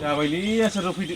जाबायलै आसार फैदो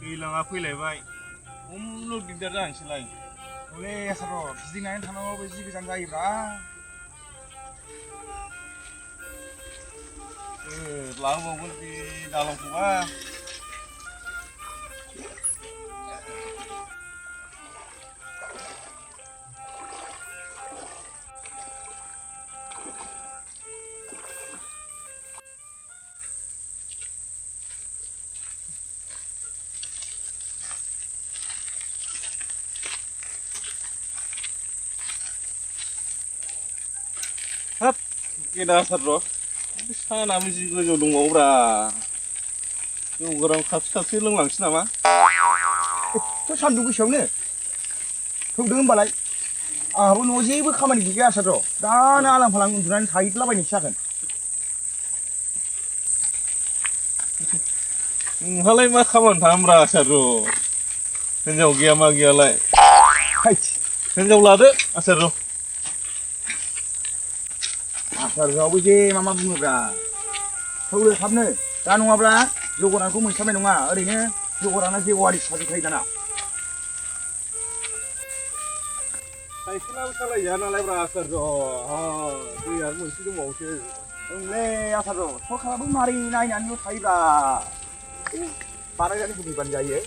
दैलाङा फैलायबाय हमनो दिगदार जानोसैलाय हले आसार गिदिंनानै थांनांगौबो जि गोजान जायोब्रा लाबोबावगोन बे दालांखौबा हाब गेदा आसार र' सानाबो जि गोजौ दंबावोब्रा जौ गोरान खाबसे लोंलांसै नामा एथ' सान्दुं गोसायावनो थौदो होमबालाय आंहाबो न'आव जेबो खामानि गैया आसार दानो आलां फालां उन्दुनानै थाहैलाबायनोसो जागोन नोंहालाय मा खामानि थाङाब्रा आसार र' हिनजाव गैया मा गैयालाय हिनजाव लादो आसार र' आसारावबो जे मा बुङोब्रा थौदो थाबनो दा नङाब्ला जौगोरानखौ मोनस्लाबनाय नङा ओरैनो जौगोराना जेवारि साजोबखायो दाना साइकेलाबो सालायजाया नालाय ब्रा आसार र' दैयानो मोनसे दंबावोसो ओंलै आसार सरखाराबो मारै नायनानैल' थायोब्रा बानायनानै होफैबानो जायो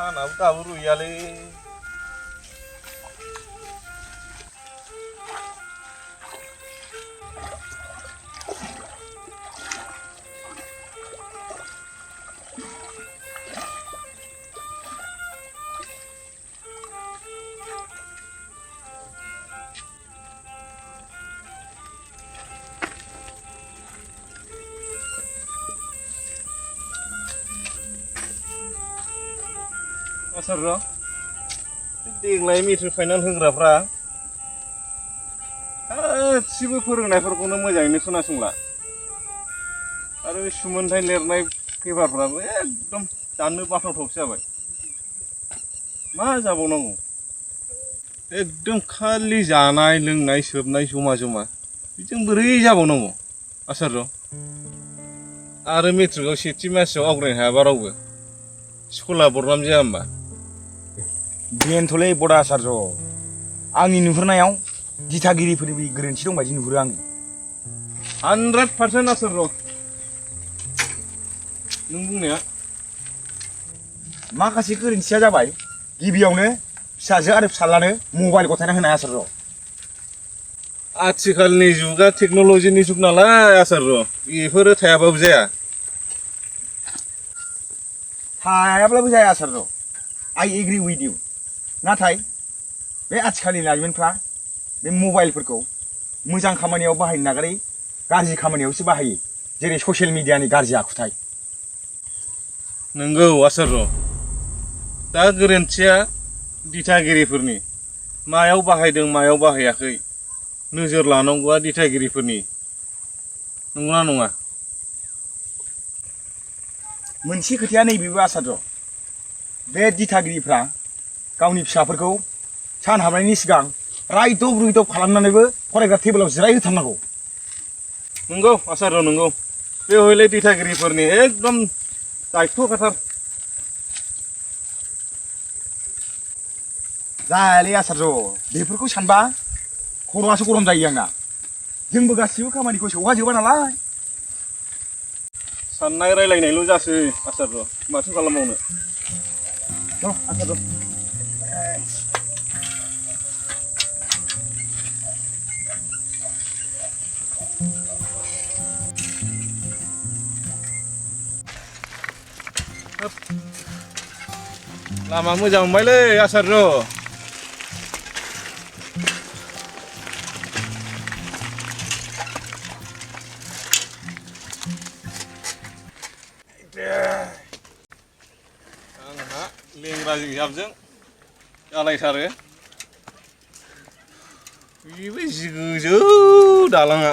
सानाबो दाबो रुइयालै आसार र' देग्लाय मेट्रिक फाइनाल होग्राफ्रा गासिबो फोरोंनायफोरखौनो मोजाङैनो खोनासंला आरो सुमोनथाइ लिरनाय पेपारफ्राबो एकदम दाननो बाथावथावसो जाबाय मा जाबावनांगौ एकदम खालि जानाय लोंनाय सोबनाय जमा जमा बिजों बोरै जाबावनांगौ आसार र' आरो मेट्रिकआव सेथि मासियाव आवग्रायनो हायाबा रावबो स्कुला बरनाम जाया होमबा बेनोथ'लै बडा आचार्य आंनि नुहुरनायाव दिथागिरिफोरनि गोरोन्थि दं बायदि नुहुरो आङो 100% आसार र' नों बुंनाया माखासे गोरोन्थिया जाबाय गिबियावनो फिसाजो आरो फिसालानो मबाइल गथायना होनाय आचार्य आथिखालनि जुगा टेक्न'लजिनि जुग नालाय आसार र' बेफोरो थायाबाबो जाया थायाब्लाबो जाया आचार्य आइ एग्री विथ इउ नाथाय बे आथिखालनि लाइमोनफ्रा बे मबाइलफोरखौ मोजां खामानियाव बाहायनो नागारै गाज्रि खामानियावसो बाहायो जेरै ससियेल मिडियानि गाज्रि आखुथाय नंगौ आचार्य दा गोरोन्थिया दिथागिरिफोरनि मायाव बाहायदों मायाव बाहायाखै नोजोर लानांगौआ दिथागिरिफोरनि नंगौना नङा मोनसे खोथाया नैबेबो आचार्य बे दिथागिरिफ्रा गावनि फिसाफोरखौ सान हाबनायनि सिगां रायदब रुयदब खालामनानैबो फरायग्रा टेबोलाव जिरायहोथारनांगौ नंगौ आचार्य नंगौ बे हयले दिथागिरिफोरनि एकदम दायथ' खाथार जायालै आचार्य बेफोरखौ सानबा खर'आसो गरम जायो आंना जोंबो गासिबो खामानिखौ सौहाजोबा नालाय साननाय रायलायनायल' जासै आचार्य माथो खालामबावनो आचार्य लामा मोजां मोनबायलै आचार्य आंहा लेंग्राजों हिसाबजों जालायथारो बेबो जि गोजौ दालाङा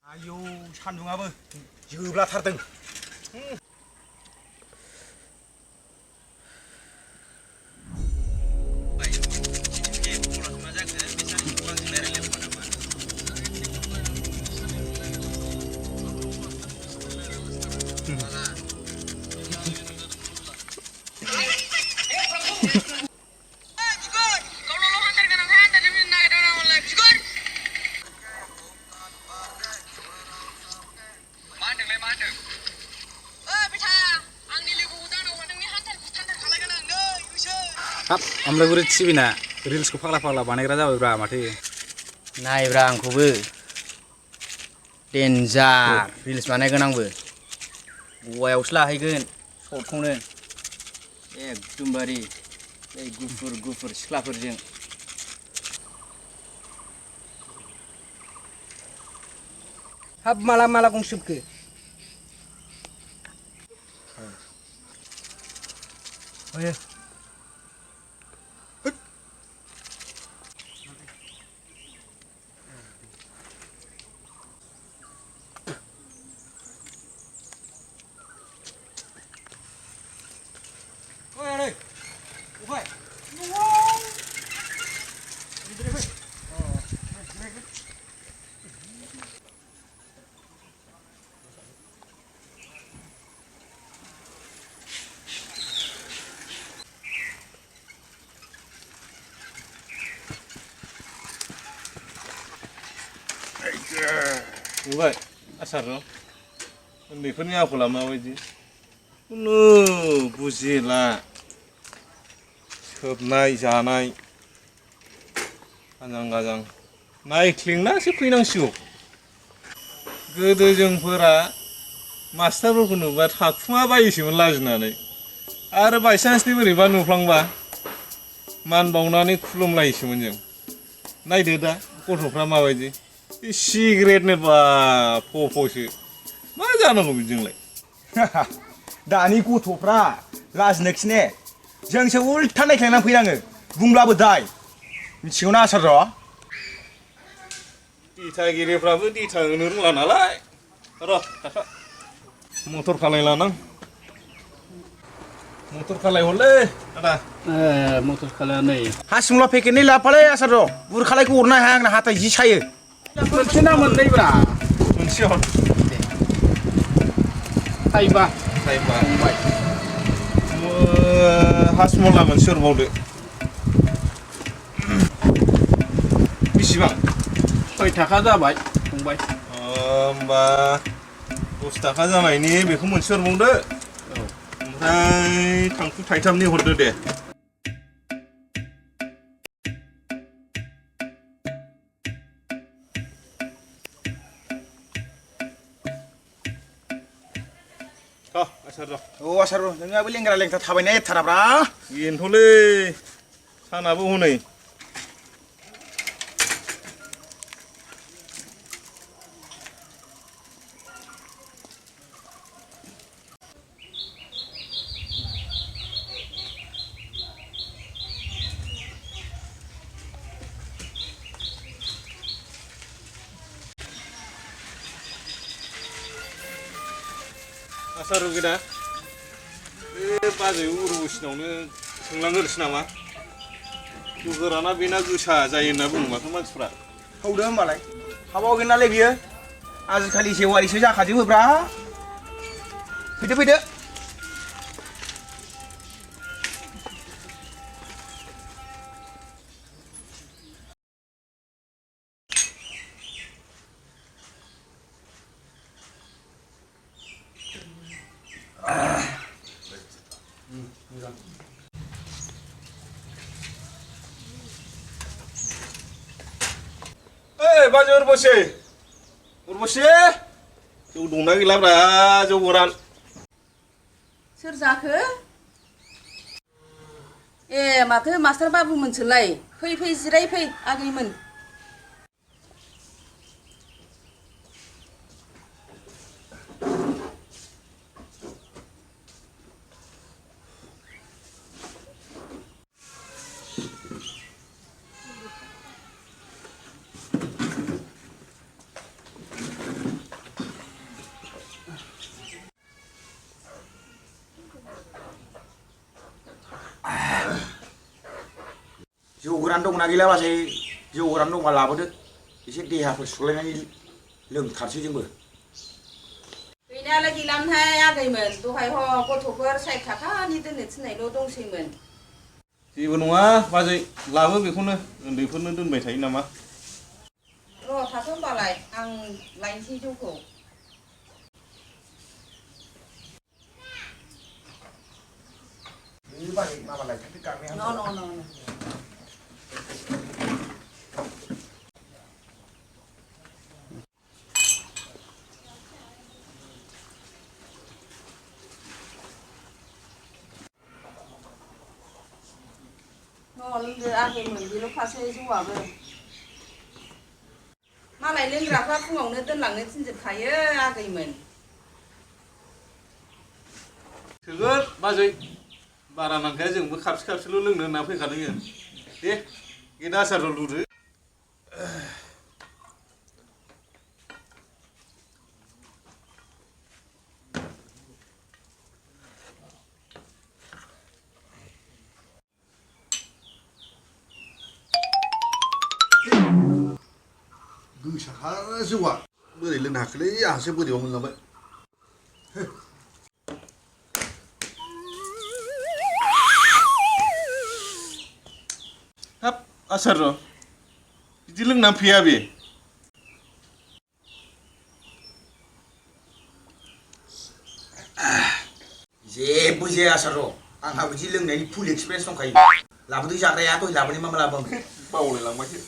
आयौ सान्दुङाबो जोब्लाथारदों हाब ओमफ्राय बोरै टिभिना रिल्सखौ फाग्ला फाग्ला बानायग्रा जाबायब्रा माथो नायब्रा आंखौबो डेन्जार रिल्स बानायगोन आंबो गवायावसो लाहैगोन सर्टखौनो एकदमबारे बै गुफुर गुफुर सिख्लाफोरजों हाब माला माला गंजोबखो नुबाय आचार्य उन्दैफोरनि आखला माबायदि खुनु बुजिला सोबनाय जानाय आजां गाजां नायख्लेंनासो फैनांसिगौ गोदो जोंफोरा मास्टारफोरखौ नुबा थाखुमा बायोसोमोन लाजिनानै आरो बायसान्सनि बोरैबा नुफ्लांबा मान बावनानै खुलुमलायोसोमोन जों नायदो दा गथ'फ्रा माबायदि सिगारेटनो बा फ'सो मा जानांगौ बिदिजोंलाय दानि गथ'फ्रा लाजिनो खिने जोंसो उल्था नायख्लायनानै फैनाङो बुंब्लाबो दाय मिथिगौना आचार्य दिथागिरिफ्राबो दिथा होनो रोंला नालाय र' थाखा मटर खालाय लानां मटर खालाय हरलै आदा मटर खालाया नै हासिमुला पेकेटनै लाबोफालै आचार्य बुरखालायखौ हरनो हाया आंना हाथाय जि सायो मोनसे ना मोननैब्रा मोनसे हर थाइबा फंबाय हासिमुला मोनसे हरबावदो बेसेबां 6 थाखा जाबाय फंबाय होमबा 10 थाखा जानायनि बेखौ मोनसे हरबावदो ओमफ्राय थांखु थाइथामनि हरदो दे आसार र' औ आसार नोंहाबो लेंग्रा लेंथा थाबायनाय एथाराब्रा बेनोथ'लै सानाबो हनै आसार गैया बे बाजै उर्बुसिनावनो सोंलांगोरसै नामा जौ गोराना बेना गोसा जायो होनना बुङो माथो मानसिफ्रा हौदो होमबालाय हाबावगोन नालाय बियो आजिखालि जेवारिसो जाखाजोबोब्रा फैदो फैदो ओइ बाजै उर्बुसि जौ दंना गैलाब्रा जौ गोरान सोर जाखो ए माथो मास्टार बाबुमोनसोलाय फै फै जिराय फै आगैमोन जौ गोरान दंना गैला बाजै जौ गोरान दंबा लाबोदो एसे देहाफोर सुलायनानै लोंथारसै जोंबो गैनायालाय गैलामोनहाय आगैमोन दहाय ह गथ'फोर 60 थाखानि दोननो थिननायल' दंसैमोन जेबो नङा बाजै लाबो बेखौनो उन्दैफोरनो दोनबाय थायो नामा र' थाथ' होमबालाय आं लायनोसै जौखौ बाजै माबा लायथारदो गारनाया न' लोंदो आगैमोन बेल'खासै जौआबो मालाय लोंग्राफ्रा फुङावनो दोनलांनो थिनजोबखायो आगैमोन थोगोन बाजै बारा नांखाया जोंबो खापसे खापसेल' लोंनो होनना फैखादों जों दे गेदा आसारल' लुदो गोसाखा जौआ बोरै लोंनो हाखोलै आंहासो बोरैबा मोनलांबाय हाब आसार र' बिदि लोंनानै फैया बे जेबो जाया आसार आंहा बिदि लोंनायनि फुल एक्सपिरियेन्स दंखायो लाबोदो जाग्राया दहाय लाबोनाय मा लाबोआमोन बावलायलांबायसो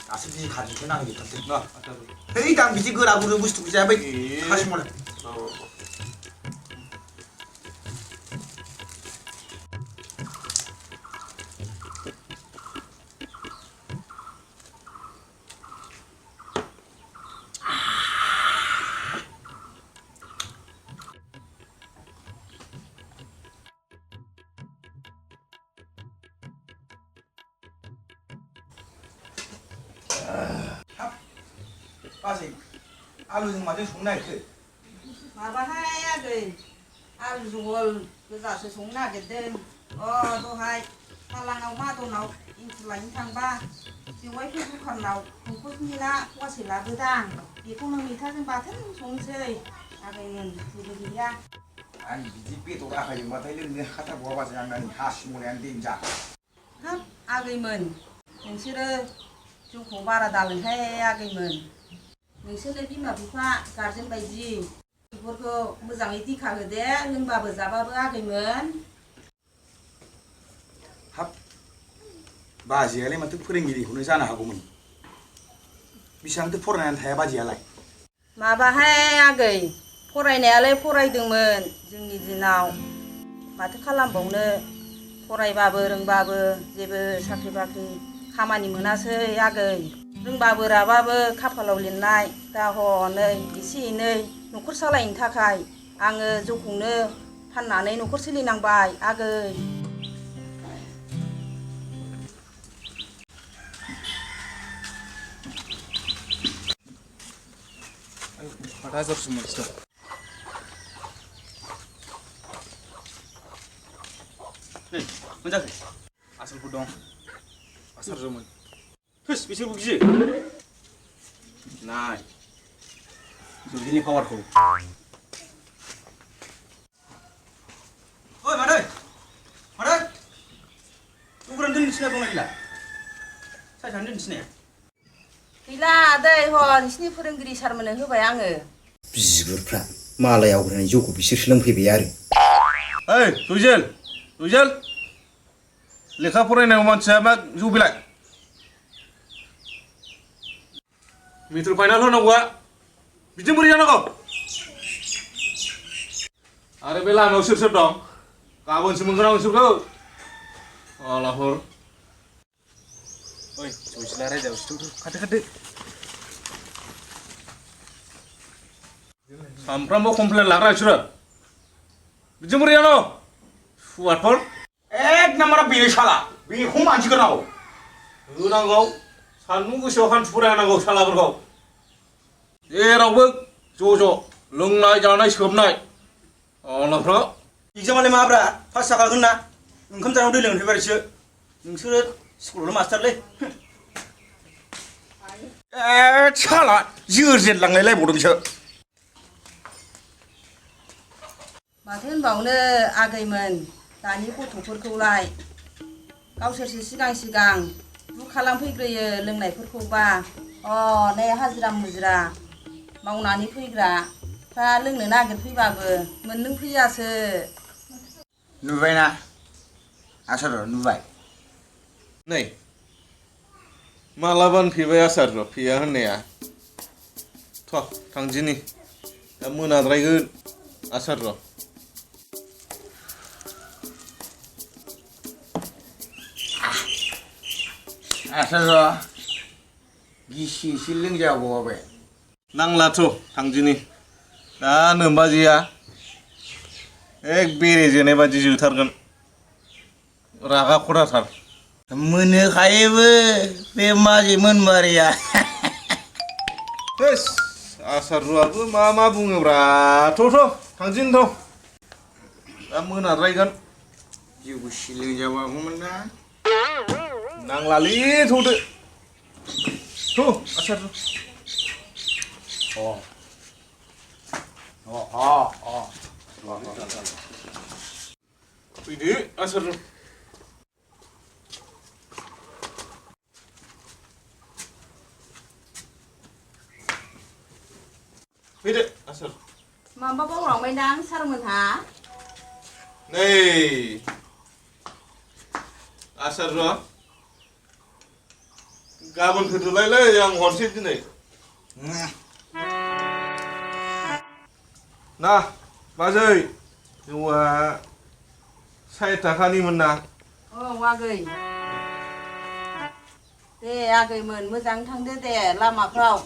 दासो बिखाजोंसो नांजोबथारसै ना आसार है दां बिदि गोरा गुरु बुस्थुखौ जाया बै हासिमलाय बाजै आलुजों माजों संनो नागिरखो माबाहाय आगै आलु जहल गोजासो संनो नागिरदों दहाय फालाङाव मादनाव एंखुर लायनो थांबा बेवाइफोर दखानाव खंखलनि ना फवासे लाबोदां बेखौनो मैथाजों बाथोन संनोसै आगैमोन जेबो गैया आं बिदि बेदर आखायजोंबाथाय लोंनो हाथारबावा बाजै आंना नै हासिमलायानो देनजार हाब आगैमोन नोंसोरो जौखौ बारा दालोंहाय आगैमोन नोंसोरो बिमा बिफा गारजेन बायदि बेफोरखौ मोजाङै दिखा होदे लोंबाबो जाबाबो आगैमोन हाब बाजैयालाय माथो फोरोंगिरिखौनो जानो हागौमोन बेसेबांथो फरायनानै थाया बाजैयालाय माबाहाय आगै फरायनायालाय फरायदोंमोन जोंनि दिनाव माथो खालामबावनो फरायबाबो रोंबाबो जेबो साख्रि बाख्रि खामानि मोनासै आगै रोंबाबो राबाबो खाफालाव लिरनाय दा हनै एसे एनै न'खर सालायनो थाखाय आङो जौखौनो फाननानै न'खर सोलिनांबाय आगै माथा जरसो मोनसिगौ मोनजाखै आसोलफोर दं आसार जमोन थोस बिसोरबो गियो नाय जुजिनि पावारखौ ओइ मादै मादै उग्रान दोननोसै दंना गैला सायसानो दोननोसै गैला आदै ह नोंसिनि फोरोंगिरि सारमोननो होबाय आङो बिगुरफ्रा मालाय आवग्रिनाय जौखौ बिसोरसो लोंफैबाय आरो ओइ रुइजेल लेखा फरायनायाव मानसिया मा जौ बिलाइ मेट्रिक फाइनाल होनांगौआ बिदिनो बोरै जानांगौ आरो बे लामायाव सोर दं गाबोनसो मोनगोन आं नोंसोरखौ आलाहर ओइ जौसिला रायजायाव खाथो सामफ्रामबो कमप्लेन लाग्रा बिसोरो बिदिनो बोरै जानांगौ सुवादफोर एक नाम्बारा बेनो साला बेखौ मानसिखौ नांगौ होनांगौ सान्दुं गोसोआव हान्थुफोरा होनांगौ सालाफोरखौ जेरावबो ज' लोंनाय जानाय सोबनाय अलाफ्रा एग्जामालाय माब्रा पास जाखागोन ना ओंखाम जानायाव दै लोंफैबायसो नोंसोरो स्कुलावल' मास्टारलै साला जोरजेट लांलायलायबावदों बिसोर माथो होनबावनो आगैमोन दानि गथ'फोरखौलाय गावसोरसो सिगां बु खालामफैग्रोयो लोंनायफोरखौबा नै हाजिरा मुजिरा मावनानै फैग्राफ्रा लोंनो नागिरफैबाबो मोनलोंफैयासो नुबायना आसार नुबाय नै मालाबानो फेबाय आसार फेया होननाया थांदिनि दा मोनाद्रायगोन आसार आसार गिसि एसे लोंजाबावाबे नांलाथ' थांदिनि दा नोमबाजिया एक बेरे जेनाय बादि जोथारगोन रागा खराथार मोनोखायोबो बे माजे मोनबारिया हेस आसार रुआबो मा बुङोब्रा थ' थांदिनि दा मोनाद्रायगोन जिउ गिसि लोंजाबागौमोन ना नांलालै थ'दो आसार फैदो आसार फैदो आसार माबा बावलांबायदां सारमोनहा नै आसार गाबोन फैदोलायलै आं हरसै दिनै ना बाजै जौआ 60 थाखानिमोन ना औ आगै दे आगैमोन मोजां थांदो दे लामाफ्राव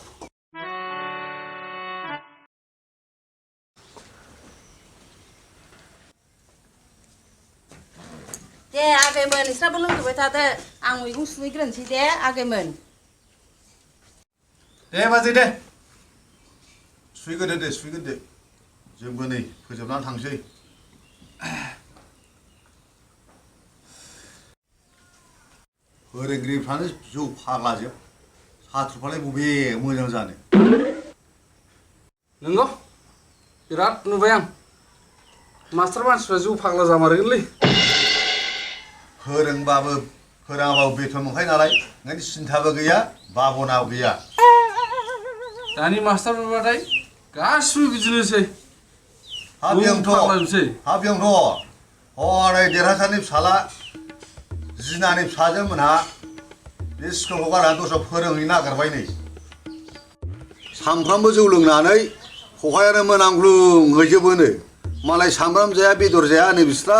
दे आगैमोन नोंस्राबो लोंजोबबाय थादो आं मैगं सुहैग्रोनोसै दे आगैमोन दे बाजै दे सुहैग्रोदो जोंबो नै फोजोबनानै थांसै फोरोंगिरिफ्रानो जौ फाग्लाजोब साथ्र'फ्रालाय बबे मोजां जानो नंगौ बिराद नुबाय आं मास्टार मानसिफ्रा जौ फाग्ला जामारगोनलै फोरोंबाबो फोरोङाबाबो बेथन मोनखायो नालाय ओंखायनो सिन्थाबो गैया बाबनाबो गैया दानि मास्टारफोरबाथाय गासिबो बिदिनोसै बेयावनोथ' हरै देरहासारनि फिसाला जिनानि फिसाजो मोनहा बे स्कुलखौ गारनानै दस्रायाव फोरोंहैनो नागिरबाय नै सामफ्रामबो जौ लोंनानै खहायानो मोनांग्लुं हैजोबोनो मालाय सामब्राम जाया बेदर जाया नै बिस्रा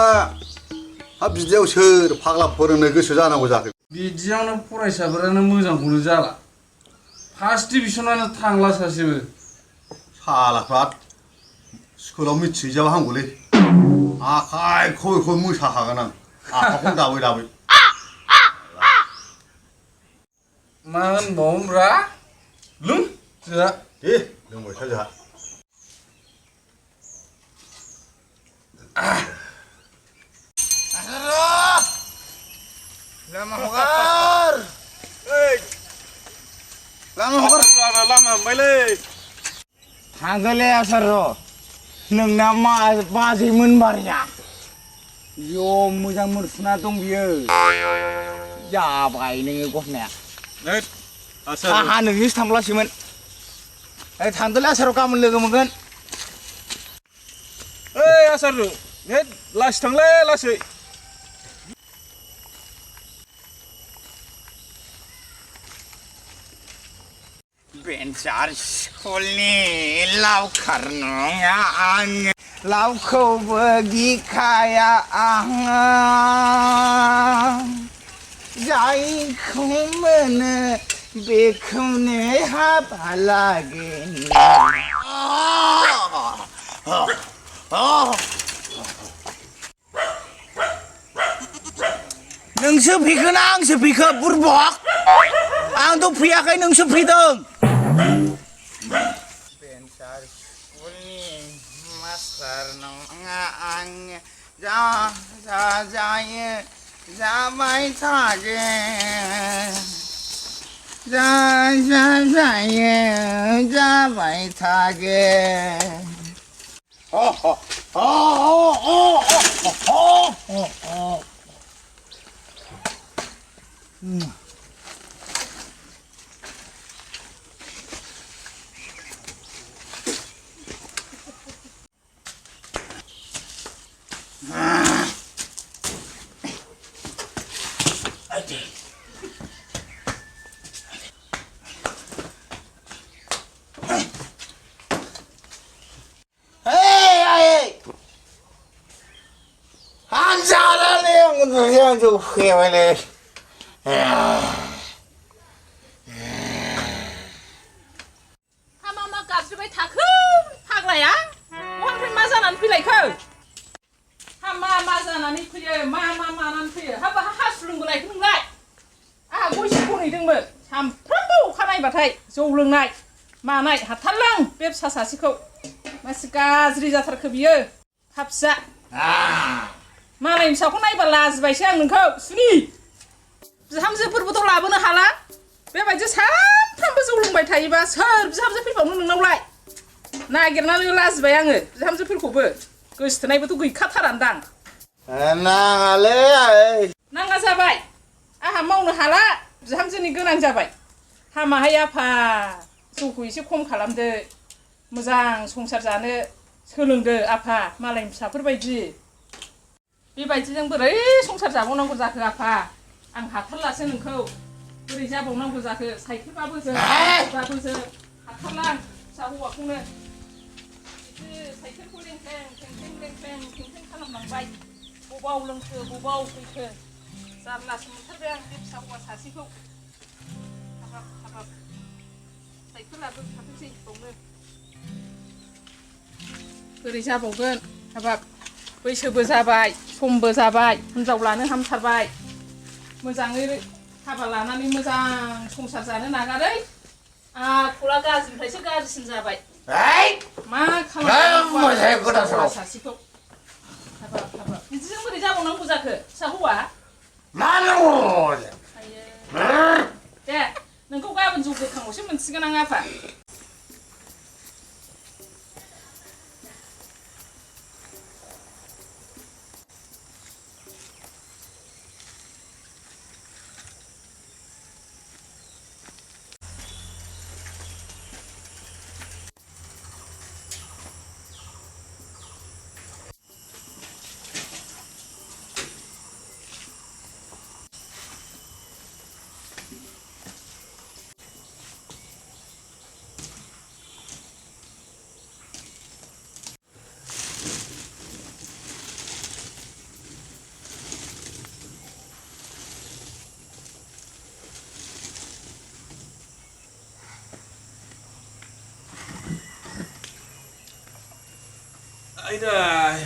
हाब बिदियाव सोर फाग्ला फोरोंनो गोसो जानांगौ जाखो बिदियावनो फरायसाफोरानो मोजांखौनो जाला फार्स्ट डिभिसनानो थांला सासेबो सालाफ्रा स्कुलाव मिथिहैजाबा हामगौलै आखाय खबै खबै मोसाखागोन आं आफाखौनो दाबै दाबै मा होनबावनोब्रा लों जोंहा दे लोंबाय था जोंहा लामा हगार लामा हगार लामा हमबायलै थांगोनलै आसार र' नोंना मा बाजैमोन बारिया ज' मोजां मोनफुना दं बियो जाबाय नोङो गथनाया आहा नोंनिसो थांब्लासोमोन थांदोलै आसाराव गाबोन लोगो मोनगोन ओइ आसारु लासै थांलै लासै बेन्चार स्कुलनि लावखार नङा आङो लावखौबो गिखाया आङो जायखौ मोनो बेखौनो हाबा लागोन नोंसो फैखो ना आंसो फैखो बुरबक आंथ' फैयाखै नोंसो फैदों बेन्चार स्कुलनि मास्टार नङा आङो जा जायो जाबाय थागोन जायो जाबाय थागोन 안 잘하네 그냥 좀 회원해 하마마 값주바이 다크 파글라야? 왕팬 마자난 필라이크 하마 마자나니 필요 마마마난 필요 하바 하술릉글라이 그능라이 아 गयसिखौनैदोंमोन सामफ्रामबो अखा नायबाथाय जौ लोंनाय मानाय हाथारलां बे फिसा सासेखौ मासि गाज्रि जाथारखो बियो थाबजा मालायनि फिसाखौ नायबा लाजिबायसो आं नोंखौ सुनि बिहामजोफोरबोथ' लाबोनो हाला बेबायदि सामफ्रामबो जौ लोंबाय थायोबा सोर बिहामजो फैबावनो नोंनावलाय नागिरनानै लाजिबाय आङो बिहामजोफोरखौबो गोसोथोनायबोथ' गैखाथारानदां नाङालै नाङा जाबाय आहा मावनो हाला बिहामजोनि गोनां जाबाय हामाहाय आफा जौखौ एसे खम खालामदो मोजां संसार जानो सोलोंदो आफा मालायनि फिसाफोरबायदि बेबायदिजों बोरै संसार जाबावनांगौ जाखो आफा आं हाथारलासो नोंखौ बोरै जाबावनांगौ जाखो साइकेलबाबो जों हाथारला आं फिसा हौवाखौनो बिदि साइकेलखौ लेंथें खालामलांबाय बबाव लोंखो बबाव फैखो जारलासो मोनथारबाय आं बे फिसा हौवा सासेखौ हाबाब साइकेलाबो थाथोंसै बावनो बोरै जाबावगोन हाबाब बैसोबो जाबाय समबो जाबाय हिनजाव लानो हामथारबाय मोजाङै हाबा लानानै मोजां संसार जानो नागारै आखला गाज्रिनिफ्रायसो गाज्रिसिन जाबाय मा खालामनो सासेखौ हाबाब बिदिजों बोरै जाबावनांगौ जाखो फिसा हौवा दे नोंखौ गाबोन जौ गोखाङावसो मोनसिगोन आं आफा आयदाय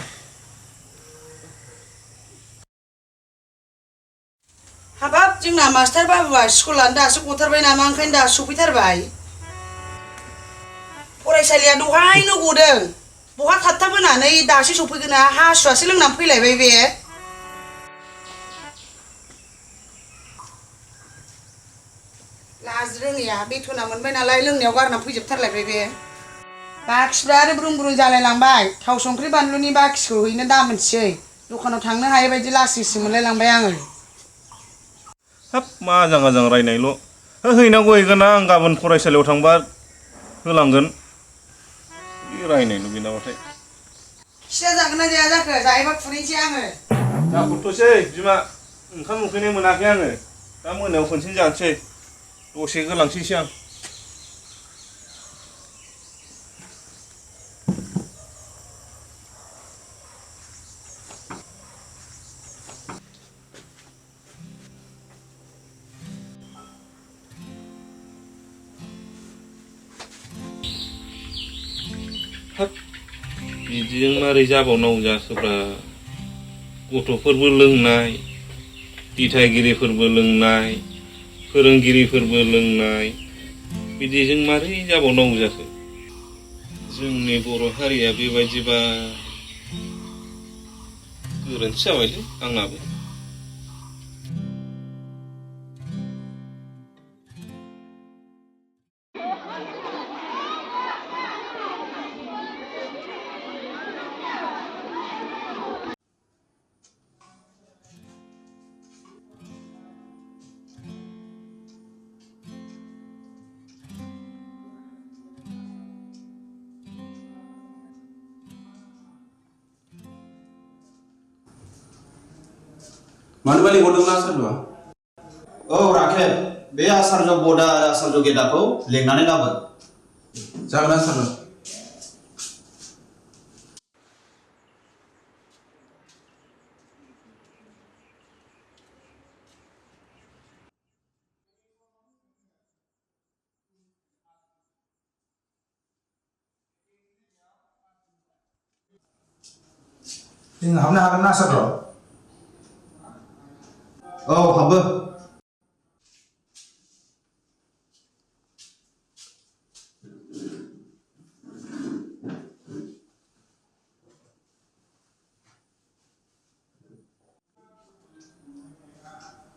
हाबाब जोंना मास्टार बाबुआ स्कुलानो दासो गथारबाय नामा ओंखायनो दासो सफैथारबाय फरायसालिया दहायनो गदों बहा थाबथाबोनानै दासो सफैगोन ना हासुवासो लोंनानै फैलायबाय बे लाज रोङैया बेथना मोनबाय नालाय लोंनायाव गारना फैजोबथारलायबाय बे बाखिफ्रा आरो ब्रुं ब्रुं जालायलांबाय थाव संख्रि बानलुनि बाखिखौ हैनो दा मोनसै दखानाव थांनो हायै बायदि लासिंसिं मोनलायलांबाय आङो हाब मा आजां आजां रायनायल' हैनांगौ हैगोन आं गाबोन फरायसालियाव थांबा होलांगोन बे रायनायल' बेनाबाथाय सिया जागोन ना जाया जाखो जायोबा खुरैनोसै आङो जाखुरथ'सै बिमा ओंखाम उखैनाय मोनाखै आङो दा मोनायाव खनसेनो जानोसै दसे गोलांसैसो आं बिदिजों मारै जाबावनांगौ जाखोब्रा गथ'फोरबो लोंनाय दिथागिरिफोरबो लोंनाय फोरोंगिरिफोरबो लोंनाय बिदिजों मारै जाबावनांगौ जाखो जोंनि बर' हारिया बेबायदिबा गोरोन्थि जाबायलै आंनाबो मानोबा लिंहरदोंमोन आसारजोआ? औ राखेब बे आसारज' बदा आरो आसारज' गेदाखौ लेंनानै लाबोन जागोन आसारजो जों हाबनो हागोन ना आसारज'? औ हाबो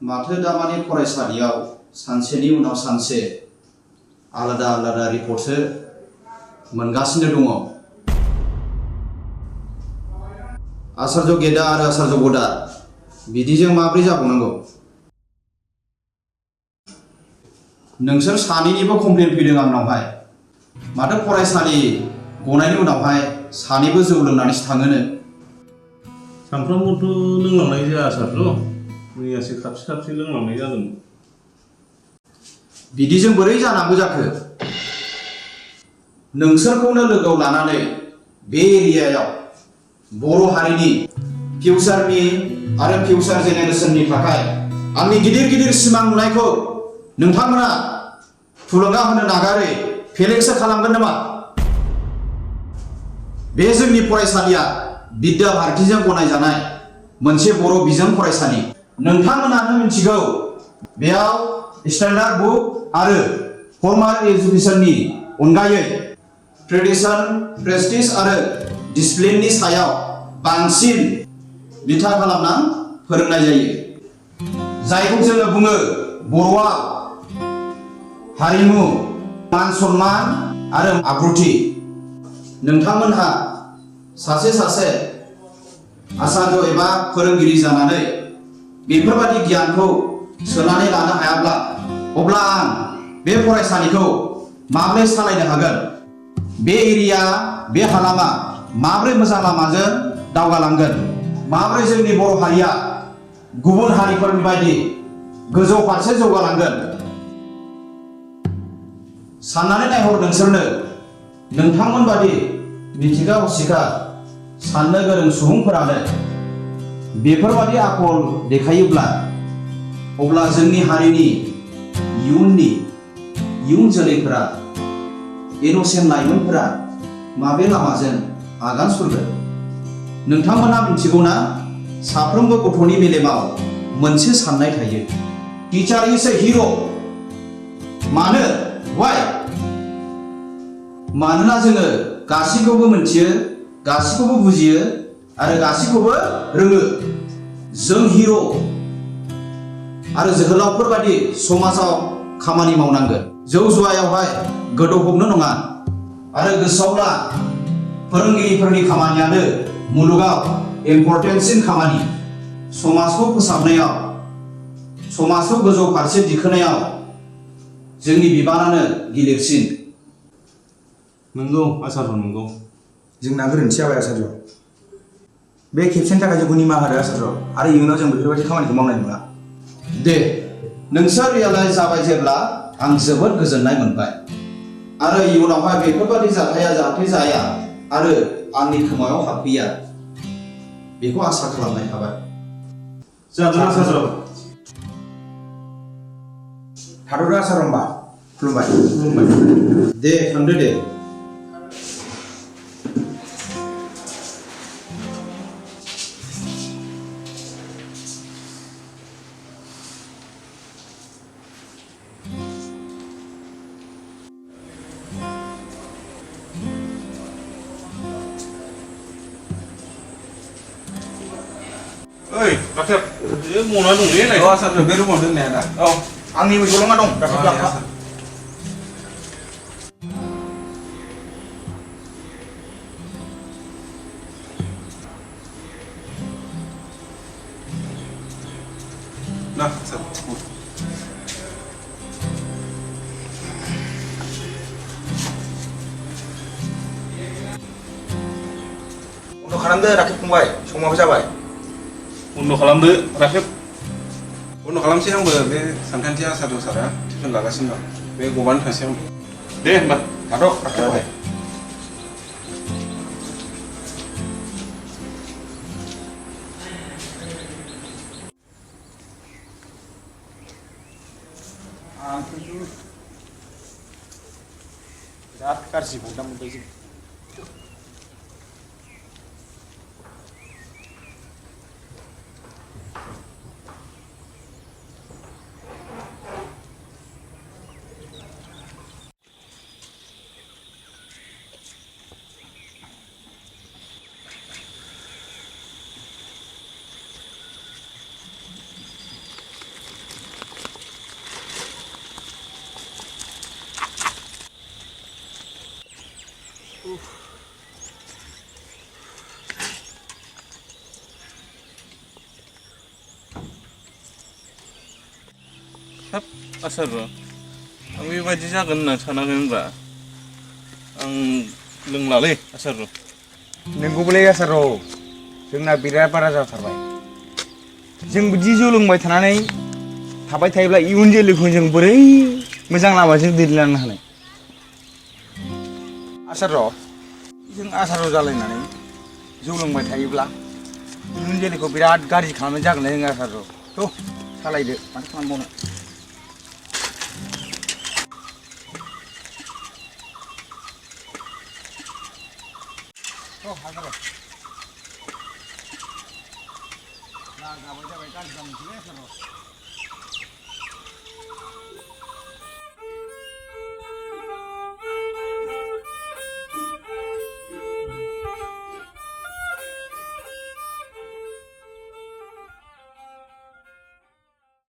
माथो दामानि फरायसालियाव सानसेनि उनाव सानसे आलादा आलादा रिपर्टसो मोनगासिनो दङ आसारज' गेदा आरो आसारज' बदा बिदिजों माब्रै जाबावनांगौ नोंसोर सानैनिबो कमप्लेन फैदों आंनावहाय माथो फरायसालि गनायनि उनावहाय सानैबो जौ लोंनानैसो थाङोनो सानफ्रामबोथ' लोंलांनाय जाया आसारज' मैयासो खाबसे लोंलांनाय जादोंमोन बिदिजों बोरै जानांगौ जाखो नोंसोरखौनो लोगोआव लानानै बे एरियायाव बर' हारिनि फिउचारनि आरो फिउचार जेनेरेशननि थाखाय आंनि गिदिर गिदिर सिमां नुनायखौ नोंथांमोना थुलुंगा होनो नागारै फेलेंसो खालामगोन नामा बे जोंनि फरायसालिया बिद्या भारतीजों गनायजानाय मोनसे बर' बिजों फरायसालि नोंथांमोनानो मिथिगौ बेयाव स्टैंडार्ड बुक आरो फर्माल एजुकेशननि अनगायै ट्रेडिशन प्रेस्टिज आरो डिसिप्लिननि सायाव बांसिन बिथा खालामना फोरोंनाय जायो जायखौ जोङो बुङो बर'आ हारिमु मान सन्मान आरो आब्रुथि नोंथांमोनहा सासे सासे आचार्य एबा फोरोंगिरि जानानै बेफोरबादि गियानखौ सोनानै लानो हायाब्ला अब्ला आं बे फरायसालिखौ माब्रै सालायनो हागोन बे एरिया बे हालामा माब्रै मोजां लामाजों दावगालांगोन माब्रै जोंनि बर' हारिया गुबुन हारिफोरनि बायदि गोजौ फारसे जौगालांगोन साननानै नायहर नोंसोरनो नोंथांमोन बादि मिथिगा हसिखा साननो गोरों सुबुंफोरानो बेफोरबादि आखल देखायोब्ला अब्ला जोंनि हारिनि इयुन जोलैफोरा इनोसेन्ट लाइमोनफोरा माबे लामाजों आगान सुरगोन नोंथांमोनहा मिथिगौना साफ्रोमबो गथ'नि मेलेमाव मोनसे साननाय थायो टीचार इज ए हिरो मानो वाइ मानोना जोङो गासैखौबो मिथियो गासैखौबो बुजियो आरो गासैखौबो रोङो जों हिरो आरो जोहोलावफोर बायदि समाजाव खामानि मावनांगोन जौ जुवायावहाय गोदौफबनो नङा आरो गोसोआव ला फोरोंगिरिफोरनि खामानियानो मुलुगाव इम्परटेन्टसिन खामानि समाजखौ फोसाबनायाव समाजखौ गोजौ फारसे दिखोनायाव जोंनि बिबानानो गिलिरसिन नंगौ आसार नंगौ जोंना गोरोन्थि जाबाय आचार्य बे खेबसेनि थाखाय जोंखौ निमाहा होदो आचार्य आरो इयुनाव जों बेफोरबायदि खामानिखौ मावनाय नङा दे नोंसोर रियेलाइज जाबाय जेब्ला आं जोबोद गोजोननाय मोनबाय आरो इयुनावहाय बेफोरबायदि जाथाया जाहाथे जाया आरो आंनि खोमायाव हाबफैया बेखौ आसा खालामनाय थाबाय जागोन आसार थाद'दो आचार्य होमबा खुलुमबाय दे थांदो दे ओइ राखेब बे मना दंलै नाय आसार बे रुमाव दोननाया दा औ आंनि जलंगा दं दासो लाफा ना आसार बन्द' खालामदो राखेब फंबाय समाबो जाबाय बन्द' खालामदो राखेब बन्द' खालामसै आंबो बे सानखान्थि आसार सारा टिउसन लागासिनो दं बे गबानो थांसै आं दे होमबा थाद' राखेब फंबाय बिराद गाज्रि बन्दा मोनबाय जों हाब आसार आं बेबायदि जागोन होनना सानाखैमोनब्रा आं लोंलालै आसार नोंगौबोलै आचार्य जोंना बिराद बारा जाथारबाय जों बिदि जौ लोंबाय थानानै थाबाय थायोब्ला इयुन जोलैखौ जों बोरै मोजां लामाजों दैदेनलांनो हानाय आचार्य जों आचार्य जालायनानै जौ लोंबाय थायोब्ला इयुन जोलैखौ बिराद गाज्रि खालामनाय जागोनलै जों आचार्य थ' सालायदो माथो खालामबावनो जाबाय जाबाय गाज्रि जाबाय आचार्य